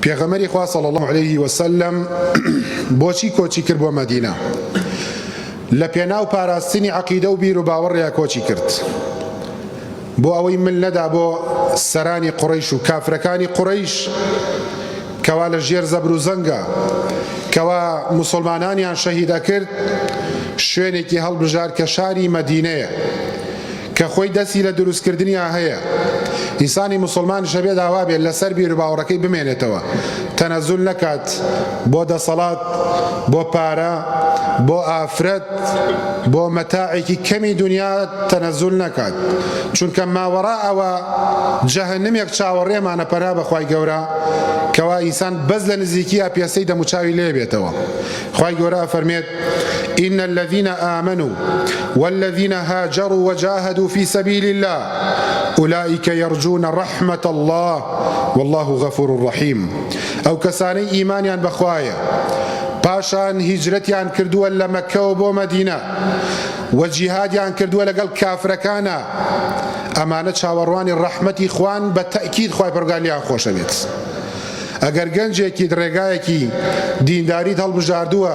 پێغەمبەری خوا صلی اللە علیه وسلم بۆچی کۆچی کرد بۆ مەدینە؟ لە پێناو پاراستنی عەقیدە و بیر و باوەڕیا کۆچی کرد بۆ ئەوەی مل نەدا بۆ سەرانی قوڕەیش و کافرەکانی قوڕەیش کەوا لە ژێر زەبر و زەنگە کەوا موسڵمانانیان شەهید ئەکرد شوێنێکی هەڵبژارد کە شاری مەدینەیە کە خۆی دەستی لە دروستکردنیا هەیە، ئینسانی موسڵمانیش ئەبێت ئاوا بێت لەسەر بیروباوەڕەکەی بمێنێتەوە، تەنەزول نەکات بۆ دەسەڵات، بۆ پارە، بۆ ئافرەت، بۆ مەتاعێکی کەمی دونیا تەنەزول نەکات، چونکە ماوەڕا ئەوە جەهەنمێک چاوەڕێمانە پەنا بەخوای گەورە کەوا ئینسان بەس لە نزیکیا پێستەی دەموچاوی لێ بێتەوە. خوای گەورە ئەفەرمێت، ان الذین آمنوا والذین هاجروا وجاهدوا فی سبیل اللە اولئک یرجون رحمة اللە واللە غفور رحیم. ئەو کەسانەی ئیمانیان بە خوایە پاشان هیجرەتیان کردووە لە مەککەوە بۆ مەدینە و جیهادیان کردووە لەگەڵ کافرەکانا ئەمانە چاوەڕوانی ڕەحمەتی خوان بە تەئکید خوای پەروەردگار لێیان خۆشەبێت. ئەگەر گەنجێکیت ڕێگایەکی دینداریت هەڵبژاردووە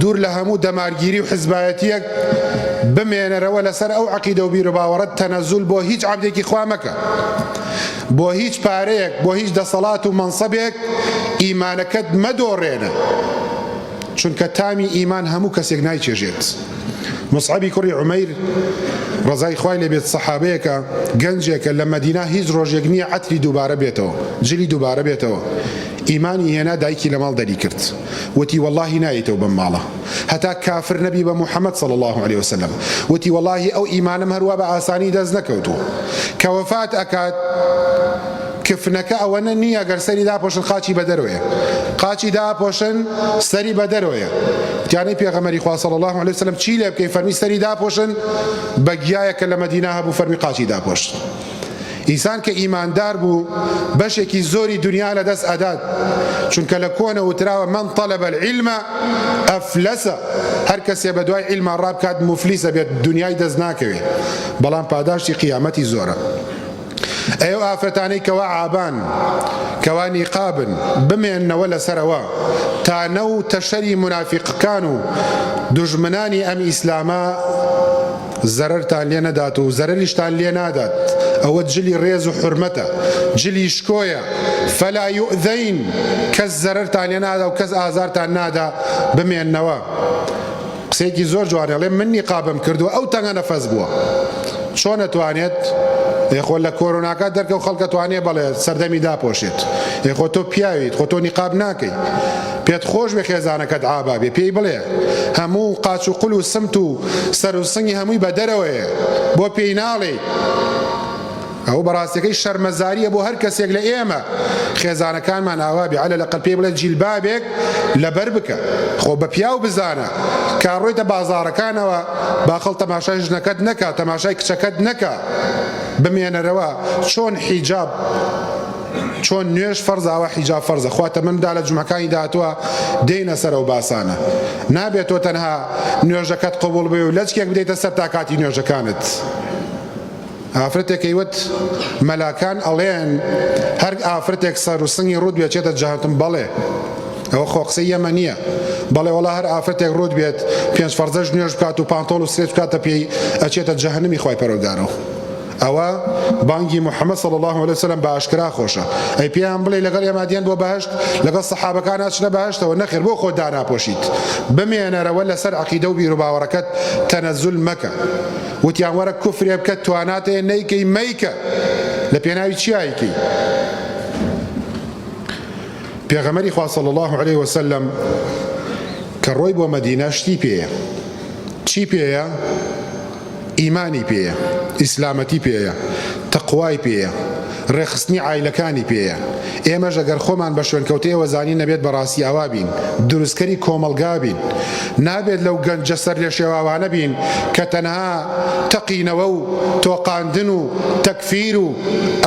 دوور لە هەموو دەمارگیری و حزبایەتیەک بمێنەرەوە لەسەر ئەو عەقیدە و بیروباوەڕەت تەنەزول بۆ هیچ عەبدێکی خوا مەکە بۆ هیچ پارەیەک بۆ هیچ دەسەڵات و مەنسەبێک ئیمانەکەت مەدۆڕێنە چونکە تامی ئیمان هەموو کەسێک نایچێژێت. موسعەبی کوڕی عومەیر ڕەزای خوای لێ بێت سەحابەیەکە گەنجێکە لە مەدینە هیچ ڕۆژێک نییە عەتری دووبارە بێتەوە جلی دووبارە بێتەوە ئیمانی هێنا دایکی لە ماڵ دەری کرد وتی وەڵاهی نایەیتەوە بەم ماڵە هەتا کافر نەبی بە محەممەد صلی الله علیه وسلم وتی وەڵاهی ئەو ئیمانم هەروا بە ئاسانی دەست نەکەوتوو کە وەفات ئەکات کفنەکە ئەوەنە نییە گەر سەری داپۆشن قاچی بە دەرۆیە قاچی داپۆشن سەری بە دەرۆیە وتیانەی پێغەمبەری خوا صلی اللە علیه وسلم چی لێ بکەین فەرمی سەری داپۆشن بە گیایەک کە لە مەدینە هەبوو فەرمی قاچی داپۆشت ئینسان کە ئیماندار بوو بەشێکی زۆری دنیا لە دەست ئەدات چونکە لە کۆنە وتراوە من طلب العلم افلس هەر کەسێ بە دوای عیلما ڕابکات موفلیسە بێت دنیای دەست ناکەوێت بەڵام پاداشتی قیامەتی زۆرە. ئەی ئەو ئافرەتانەی کەوا عابان، کەوا نیقابن، بمێننەوە لەسەرەوە تانە و تەشەری مونافیقەکان و دوژمنانی ئەم ئیسلامە زەرەرتان لێ نەدات و زەرەریشتان لێ نادات، ئەوە جلی ڕێز و حورمەتە، جلی شکۆیە، فلا یؤذین، کەس زەرەرتان لێ نادا و کەس ئازارتان نادا، بمێننەوە. قسەیەکی زۆر جوانە ئەڵێ من نیقابم کردووە ئەو تەنگە نەفەس بووە چۆن ئەتوانێت ئێ خۆ لە کۆرۆناکە دەرکەو خەڵک ئەتوانێ بەڵێ سەردەمی داپۆشێت ئێ خۆ تۆ پیاویت خۆ تۆ نیقاب ناکەی پێت خۆش بێ خێزانەکەت عابا بێ پێی بڵێ هەموو قاچ و قول و سمت و سەر و سنگی هەمووی بە دەرەوەیە بۆ پێی ناڵێی ئەوە بەڕاستەکەی شەرمەزاریە بۆ هەر کەسێک لە ئێمە خێزانەکانمان ئاوا بێ عەلە لەقەل پێی بڵێ جیلبابێک لەبەر بکە خۆ بە پیاو بزانە کا ڕۆیتە بازاڕەکانەوە باخەڵ تەماشای ژنەکەت نەکا تەماشای کچەکەت نەکا بمێنەرەوە چۆن حیجاب چۆن نوێژ فەرزە ئەوە حیجاب فەرزە خوا تەمەن بدا لە جومعەکانی داهاتووە دێینە سەر ئەو باسانە نابێت تۆ تەنها نوێژەکەت قبوڵ بێ و لەچکێک بدەیتە سەر تا کاتی نوێژەکانت ئافرەتێک ئەیوت مەلاکان ئەڵێن هەر ئافرەتێک سەر و سنگی ڕووت بێت چێتە جەهەنم بەڵێ ئەوە خۆ قسەی ئێمە نییە بەڵێ وەڵا هەر ئافرەتێک ڕووت بێت پێنج فەرزەش نوێژ بکات و پانتۆڵ و سرێت بکاتە پێی ئەچێتە جەهەنمی خوای پەروەردگارەوە ئەوە بانگی محەممەد صلی الله علیه وسلم بە ئاشکرا خۆشە ئەی پێیان بڵێ لەگەڵ ئێمە دێن بۆ بەهشت لەگەڵ سەحابەکان ئەچنە بەهشتەوە نەخێر بۆ خۆت داناپۆشیت بمێنەرەوە لەسەر عەقیدە و بیروباوەڕەکەت تەنەزول مەکە وتیان وەرە کوفرێ بکە توانات هەیە نەیکەی مەیکە لە پێناوی چیا ئەیکەی پێغەمبەری خوا صلی الله علیه وسلم کە ڕۆی بۆ مەدینە شتی پێیە چی پێیە ئیمانی پێیە ئیسلامەتی پێیە تەقوای پێیە ڕێکخستنی عایلەکانی پێیە ئێمەش ئەگەر خۆمان بە شوێنکەوتەی ئەوە زانین نەبێت بەڕاستی ئاوا بین دروستکەری کۆمەڵگا بین نابێت لەو گەنجە سەرلێشێواوانە بین کە تەنها تەقینەوە و تۆقاندن و تەکفیر و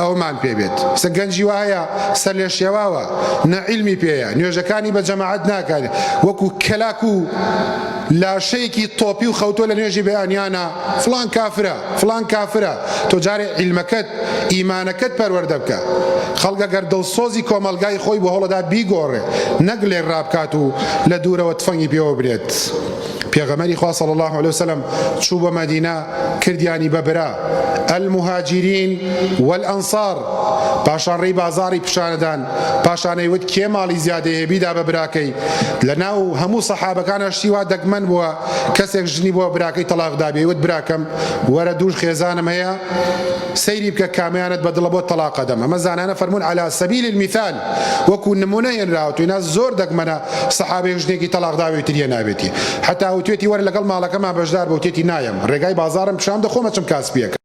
ئەوەمان پێ بێت ئێستا گەنجی وا هەیە سەرلێشێواوە نە عیلمی پێیە نوێژەکانی بە جەماعەت ناکات وەکو کەلاک و. لاشەیەکی تۆپی و خەوتوە لە نوێژی بەیانیانا فڵان کافرە فڵان کافرە تۆ جارێ عیلمەکەت ئیمانەکەت پەروەردە بکە خەڵک ئەگەر دڵسۆزی کۆمەڵگای خۆی بوو هەوڵەدا بیگۆڕێ نەک لێک ڕابکات و لە دوورەوە تفەنگی پێوە برێت پێغەمبەری خوا صلی اللە علیە وسلم چوو بۆ مەدینە کردیانی بە برا المهاجرین والانصار پاشان ڕێی بازاڕی پیشانەدان پاشان ئەیوت کێ ماڵی زیادەی هەیە بیدا بە براکەی لەناو هەموو سەحابەکانا شتی وا دەگمەن بووە کەسێک ژنی بۆ براکەی تەڵاق دابێ ئەیوت براکەم وەرە دوو خێزانم هەیە سەیری بکە کامیانت بە دڵە بۆت تەڵاق ئەدەم ئەمە زانایانە فەرموون علی سبیل المثال وەکو نمونە هێنراوە توینا زۆر دەگمەنە سەحابەیەک ژنێکی تەڵاق داوێ و تری هێنابێتی حەتا وتوێتی وەرە لەگەڵ ماڵەکەمان بەشدار بە وتێتی نایەم ڕێگای بازاڕم پیشان بدە خۆم ئەچم کاسپیەکەم.